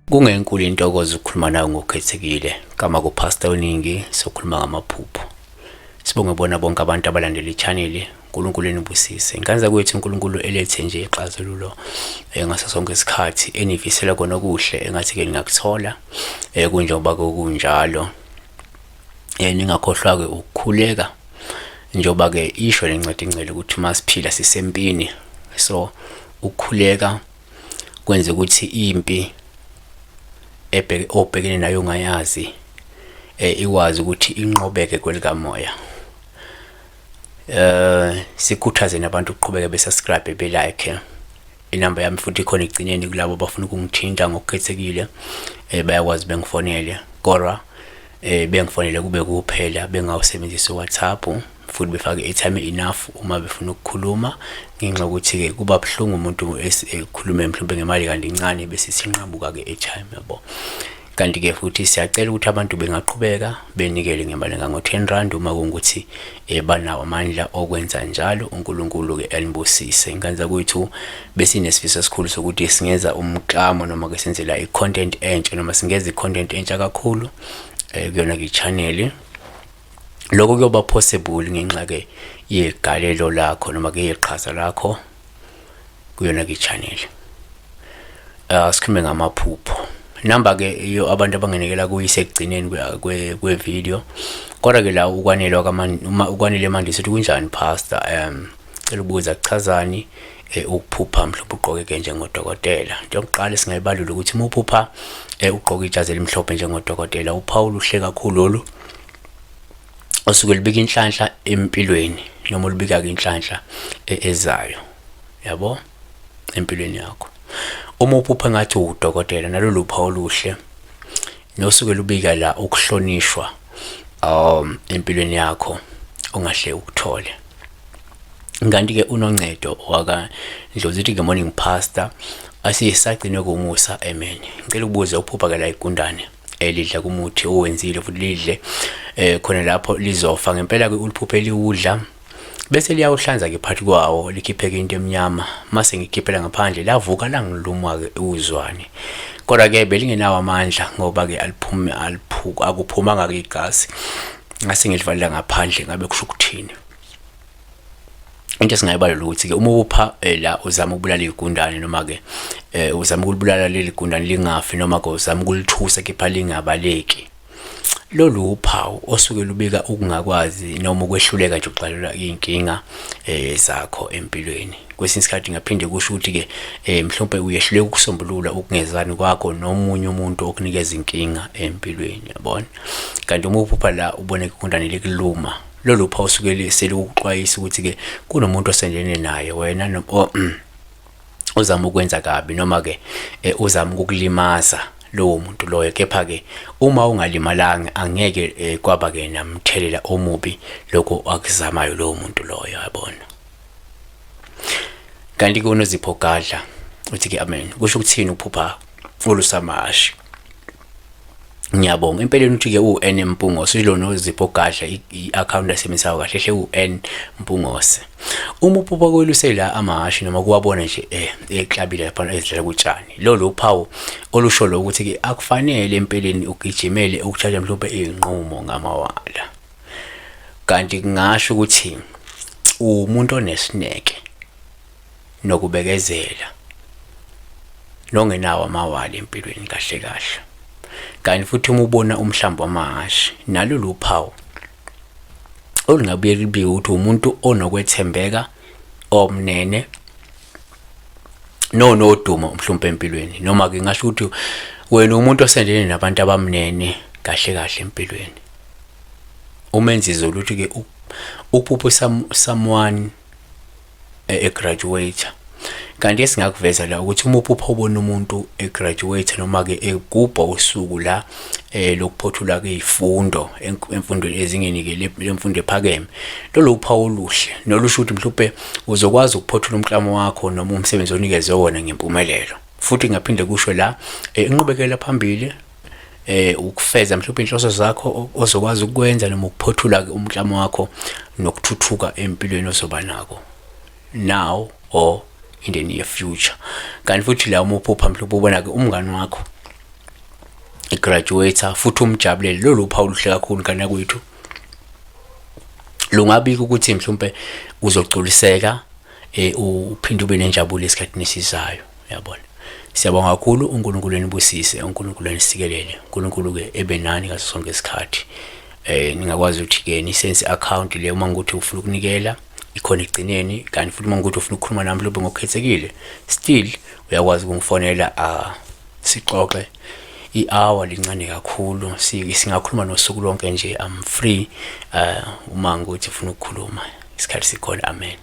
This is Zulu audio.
Kungenkulu intokozo ukukhuluma nawe ngokukhethekile kama kuPastor Oningi sokhuluma ngamaphupho. Sibonge bona bonke abantu abalandela i-channel. uNkulunkulu enibusise. Ingane zakwethu uNkulunkulu elethe nje ixazululo ngaso sonke isikhathi enifisela kona okuhle engathi ke ningakuthola kunjengoba kunjalo. Ningakhohlwa ke ukukhuleka njengoba ke isho lencwadi ingcwele ukuthi uma siphila sisempini, so ukukhuleka kwenze ukuthi impi ebheke obhekene nayo ungayazi ikwazi ukuthi inqobeke kwelikamoya. Sikhuthaze nabantu ukuqhubeka be-subscribe, be-like. Inamba yami futhi ikhona ekugcineni kulabo abafuna ukungithinta ngokukhethekile, bayakwazi bengifonele, kodwa bengifonele kube kuphela bengawusebenzisi uWhatsApp, futhi befake i-airtime enough uma befuna ukukhuluma, ngenxa yokuthi-ke kuba buhlungu umuntu ekhulume mhlawumbe ngemali kanti incane bese sinqamuka-ke airtime, yabo. Kanti-ke futhi siyacela ukuthi abantu bengaqhubeka benikele ngemali engango-10 rand uma kungukuthi banawo amandla okwenza njalo. uNkulunkulu-ke anibusise. Ingane zakwethu, besinesifiso esikhulu sokuthi singenza umklamo noma ke senzela i-content entsha noma singenza i-content entsha kakhulu kuyona-ke i-channel. Lokho kuyoba possible ngenxa-ke yegalelo lakho noma ke yeqhaza lakho kuyona ke i-channel. Sikhulume ngamaphupho. Namba ke iyo abantu abangenekela kuyo isekugcineni kwe-video. Kodwa ke la ukwanelwa uma ukwanele manje sithi kunjani pastor, cela ukubuza kuchazani ukuphupha mhlawumbe ugqoke ke njengodokotela. Into yokuqala esingayibalula ukuthi uma uphupha ugqoke ijazi elimhlophe njengodokotela, uphawu oluhle kakhulu lolu osuke lubika inhlanhla empilweni noma olubika ke inhlanhla ezayo, yabo, empilweni yakho. Uma uphupha ngathi uwudokotela, nalolu phawu oluhle nosuke lubika la ukuhlonishwa empilweni yakho ongahle ukuthole. Kanti ke unoncedo waka Ndlozi uthi good morning pastor, asisagcinwe kumusa, amen. Ngicela ukubuza uphupha ke la igundane elidla kumuthi owenzile futhi lidle khona lapho lizofa ngempela ke, uliphuphe liwudla bese liyawuhlanza ke phakathi kwawo likhipheke into emnyama, mase ngikhiphela ngaphandle lavuka langiluma ke uzwane, kodwa ke belingenawo amandla ngoba ke aliphume aliphuka akuphumanga ke igazi, ngase ngilivalela ngaphandle. Ngabe kusho ukuthini? Into esingayibalula ukuthi ke uma upha la uzama ukubulala igundane noma ke uzama ukulibulala leli gundane lingafi, noma ke uzama ukulithusa kepha lingabaleki, lolu uphawu osuke lubika ukungakwazi noma ukwehluleka nje ukuxazulula iy'nkinga zakho empilweni. Kwesinye isikhathi ngaphinde kusho ukuthi ke mhlawumbe uyehluleka ukusombulula ukungezwani kwakho nomunye umuntu okunikeza inkinga empilweni, yabona. Kanti uma uphupha la ubone igundane likuluma, lolu phawu osuke selukuxwayisa ukuthi ke kunomuntu osendene naye wena ozama ukwenza kabi noma ke uzama ukukulimaza lowo muntu loyo, kepha ke uma ungalimalanga angeke kwaba ke namthelela omubi lokho akuzamayo lowo muntu loyo, yabona. Kanti ke uNozipho Gadla uthi ke amen, kusho ukuthini ukuphupha olusamashi? Ngiyabonga empeleni. Uthi ke u-N Mpungose, lo Nozipho Gadla i-account asebenzisayo kahle hle u-N Mpungose. Uma uphupha kweluse la amahhashi noma kuwabona nje eklabile lapha ezidlela kutshani, lolu uphawu olusho lo ukuthi ke akufanele empeleni ugijimele ukuthatha mhlawumbe iy'nqumo ngamawala. Kanti kungasho ukuthi uwumuntu onesineke nokubekezela nongenawo amawala empilweni kahle kahle. Kanti futhi uma ubona umhlambi wamahhashi, nalolu uphawu olungabuye lubike ukuthi umuntu onokwethembeka, omnene nonodumo mhlawumbe empilweni, noma ke ngasho ukuthi wena umuntu osendene nabantu abamnene kahle kahle empilweni. Umenzi Zulu uthi ke uphupho someone e-graduate. Kanti esingakuveza la ukuthi uma uphupha ubona umuntu e-graduate noma ke egubha usuku la lokuphothula kwezifundo emfundweni ezingeni ke lemfundo ephakeme, lolo uphawu oluhle nolusho ukuthi mhlawumbe uzokwazi ukuphothula umklamo wakho noma umsebenzi onikezwe wona ngempumelelo. Futhi ngaphinde kusho la inqubekela phambili. eh ukufeza mhlawumbe inhloso zakho ozokwazi ukwenza noma ukuphothula ke umklamo wakho nokuthuthuka empilweni ozoba nako now or in the near future. Kanti futhi la uma uphupha mhlawumbe ubona ke umngani wakho igraduate futhi umjabulele, lolu uphawu oluhle kakhulu ngane yakwethu. Lungabika ukuthi mhlawumbe uzogculiseka eh uphinde ube nenjabulo esikhathini esizayo, uyabona. Siyabonga kakhulu, uNkulunkulu enibusise, uNkulunkulu enisikelele, uNkulunkulu ke ebe nani ngaso sonke isikhathi. Ningakwazi ukuthi ke nisense account le uma ukuthi ufuna ukunikela, ikhona egcineni. Kanti futhi uma ukuthi ufuna ukukhuluma nami mhlawumbe ngokukhethekile, still uyakwazi ukungifonela, sixoxe i-hour lincane kakhulu, singakhuluma nosuku lonke nje. I'm free uma ngikuthi ufuna ukukhuluma, isikhathi sikhona. Amen.